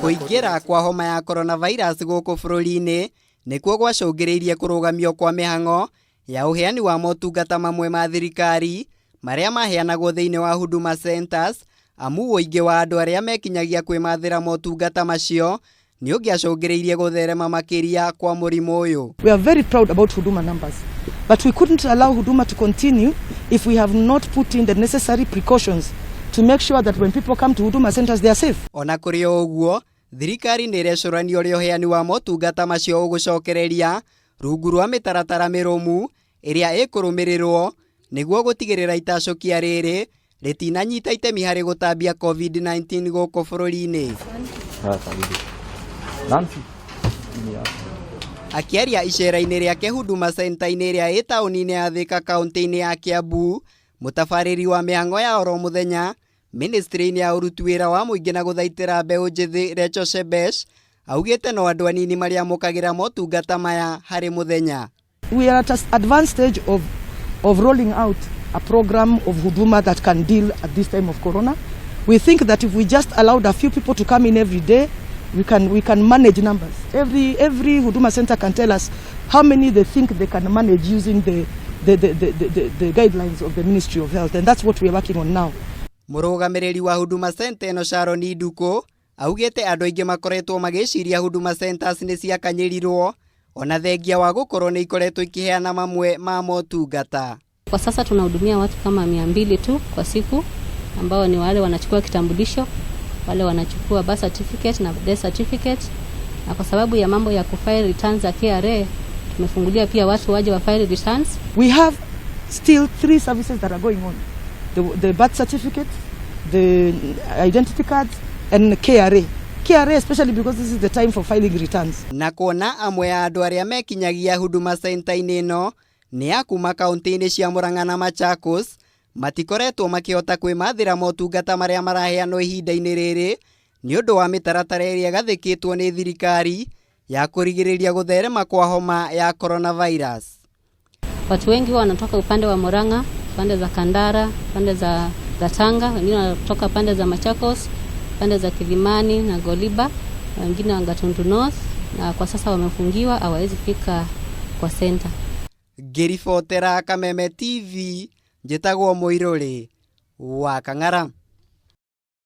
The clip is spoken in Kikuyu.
Kũingĩra kwa homa ya coronavirus gũkũ bũrũri-inĩ nĩkuo gwacũngĩrĩirie kũrũgamio kwa mĩhang'o ya ũheani wa motungata mamwe ma thirikari marĩa maheanagwo thĩinĩ wa Huduma Centers, amu ũingĩ wa andũ arĩa mekinyagia kwĩmathĩra motungata macio nĩ ũngĩacũngĩrĩirie gũtherema makĩria kwa mũrimũ ũyũ. We are very proud about Huduma numbers, but we couldn't allow Huduma to continue if we have not put in the necessary precautions to make sure that when people come to Huduma centers, they are safe. Ona kũrĩ o ũguo, thirikari nĩ ĩrecũrania ũrĩa ũheani wa motungata macio ũgũcokereria rungu rwa mĩtaratara mĩrũmu ĩrĩa ĩkũrũmĩrĩrwo nĩguo gũtigĩrĩra itacũkia rĩrĩ rĩtinanyita itemi harĩ gũtambia COVID-19 gũkũ bũrũri-inĩ. Akĩaria icera-inĩ rĩake Huduma Center-inĩ ĩrĩa ĩ taũni-inĩ ya Thika kaunti-inĩ ya Kiambu, mũtabarĩri wa mĩhang'o ya oro mũthenya ministry-inĩ ya ũruti wĩra wa mũingĩ na gũthaitĩra mbeũ njĩthĩ Rachel Shebesh augĩte no andũ anini marĩamũkagĩra motungata maya harĩ mũthenya. We are at an advanced stage of rolling out a program of Huduma that can deal at this time of corona. We think that if we just allowed a few people to come in every day, we can manage numbers. Every Huduma center can tell us how many they think they can manage using the guidelines of the Ministry of Health, and that's what we are working on now. Mũrũgamĩrĩri wa Huduma Center ĩno Sharon Nduku augĩte andũ aingĩ makoretwo magĩciria Huduma Centers nĩ ciakanyĩrirwo ona thengia wa gũkorwo nĩ ikoretwo ikĩheana mamwe ma motungata. Kwa sasa tunahudumia watu kama 200 tu kwa siku ambao ni wale wanachukua kitambulisho, wale wanachukua birth certificate na death certificate, na kwa sababu ya mambo ya kufile returns za KRA tumefungulia pia watu waje wa file returns. We have still three services that are going on: the birth certificate, the identity cards, and KRA. KRA especially because this is the time for filing returns. Na kuona amwe a andũ arĩa mekinyagia Huduma Center-inĩ ĩno nĩ a kuma kaunti-inĩ cia Murang'a na Machakos matikoretwo makĩhota kwĩmathĩra motungata marĩa maraheanwo ihinda-inĩ rĩrĩ nĩ ũndũ wa mĩtaratara ĩrĩa ĩgathĩkĩtwo nĩ thirikari ya kũrigĩrĩria gũtherema kwa homa ya coronavirus. Watu wengi huwa wanatoka upande wa Murang'a, pande za Kandara, pande za Gatanga, wengine wanatoka pande za Machakos, pande za Kithimani na Ngoliba, na wengine wa Gatundu North, na kwa sasa wamefungiwa, hawawezi fika kwa center. Ngĩribotera Kameme TV njĩtagwo Mũirũrĩ wa Kang'ara.